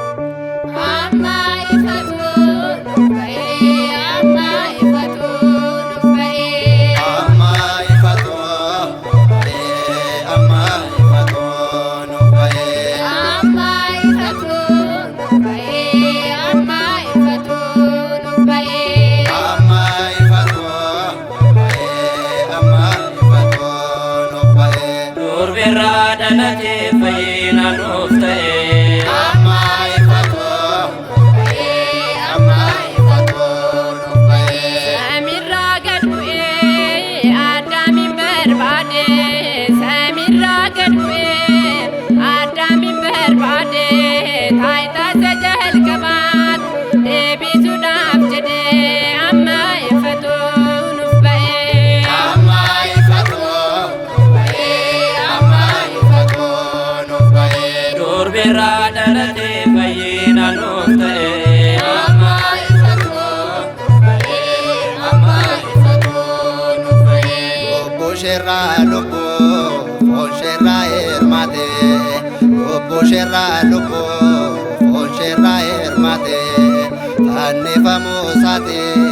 Amma ifatu nuuf ba'ee, amma ifatu nuuf ba'ee. Amma ifatu ba'ee, amma ifatu nuuf ba'ee. Amma ifatu nuuf ba'ee, amma ifatu nuuf ba'ee. Amma ifatu ba'ee, amma ifatu nuuf ba'ee. Durbirraa dhalatee fayyina nuuf ta'e. Amma ifatu Ba'ee, amma ifatu nuuf ba'ee. Samiirraa gad bu'ee Addaamin barbaade, samiirraa gad bu'ee Addaamin barbaade, taayitaa isa jalqabaat deebisuudhaaf jedhee amma ifatu nuuf ba'ee. Amma ifatu ba'ee, amma ifatu nuuf ba'ee. Durbirraa dhalatee fayyina nuuf ta'e. Amma ifatu ba'ee, amma ifatu nuuf ba'ee. Lubbuu isheerraa lubbuu, foon isheerraa hirmaate. Lubbuu isheerraa lubbuu, foon isheerraa hirmaate. Fannifamuu isaatiin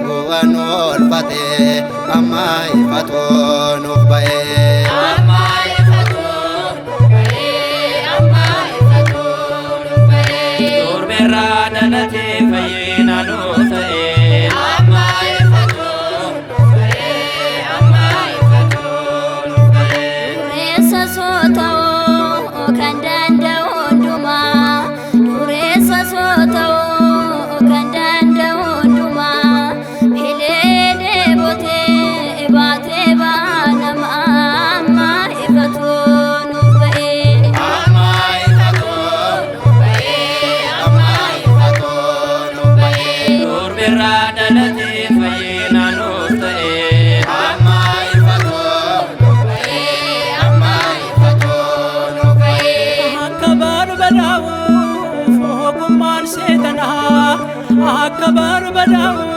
du'a nu oolfate. Amma ifatu nuuf ba'ee. Amma ifatu nuuf ba'ee, amma ifatu nuuf ba'ee. Durbirraa dhalatee fayyina nuuf ta'e. Amma ifatu nuuf ba'ee, amma ifatu nuuf ba'ee. Dureessa soo ta'uu kan danda'u hundumaa, dureessa soo ta'uu kan danda'u hundumaa, beelee dheebotee baatee baanama, amma ifatu nuuf ba'ee. Amma ifatu nuuf ba'ee, amma ifatu nuuf ba'ee. Durbirraa dhalatee fayyina nuuf ta'e. Amma ifatu nuuf ba'ee, amma ifatu nuuf ba'ee. Akka barbadaa'uuf ogummaan seexanaa, akka barbadaa'uuf.